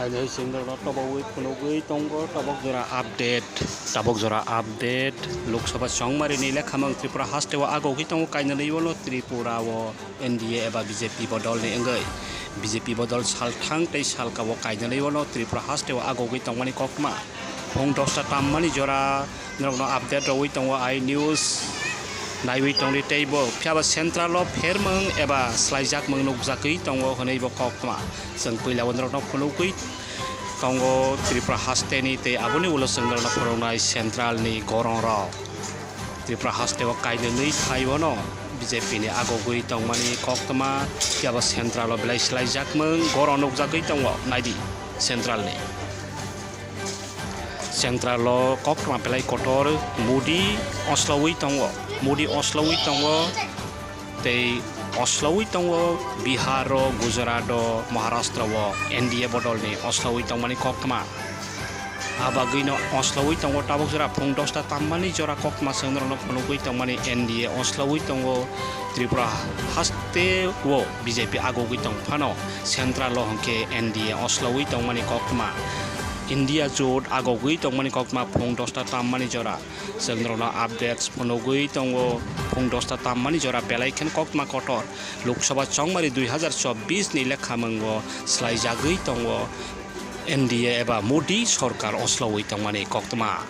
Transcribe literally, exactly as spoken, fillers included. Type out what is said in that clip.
Kainwi chwng norokno tobogwi phunugwi tongo, tabok jora update, tabok jora update. Lok Sabha chongmari ni lekhamung Tripura haste o agogwi tongo, kainwi ulo Tripura o N D A eba B J P bodol ni wngwi. B J P bodol salthang tei salka o kainwi ulo Tripura haste o agogwi tongmani koktma. Phung dosta tammani jora norokno update rogwi tongo, I news naiwi tongdi teibo. Phiya ba central o phermung eba slaijakmung nukjagwi tongo hwnwi bo koktma. Chwng puila o norokno phunugwi tongo Tripura haste ni tei aboni ulo chwng norokno phunuknai central ni gorong rok. Tripura haste o kainwi thai bono B J P ni agogwi tongmani koktma, phiya ba central o belai slaijakmung gorong nukjagwi tongo, naidi central ni. Central o koktma belai kotor, Modi oslawi tongo, Modi oslawi tongo, tei oslawi tongo Bihar o, Gujarat o, Maharashtra o N D A bodol ni oslawi tongmani koktma. Abagwino oslawi tongo tabok jora phung dosta tammani jora koktma chwng norokno phunugwi tongmani N D A oslawi tongo Tripura haste o B J P agogwi tong phano central o hwnkhe N D A oslawi tongmani koktma. India jot agogwi tongmani koktma phung dosta tammani jora. Chwng norokno updates phunugwi tongo, phung dosta tammani jora belai khen koktma kotor. Lok Sabha chongmari dui hazar chobbish ni lekhamung o swlaijagwi tongo N D A eba Modi sorkar oslawi tongmani koktma.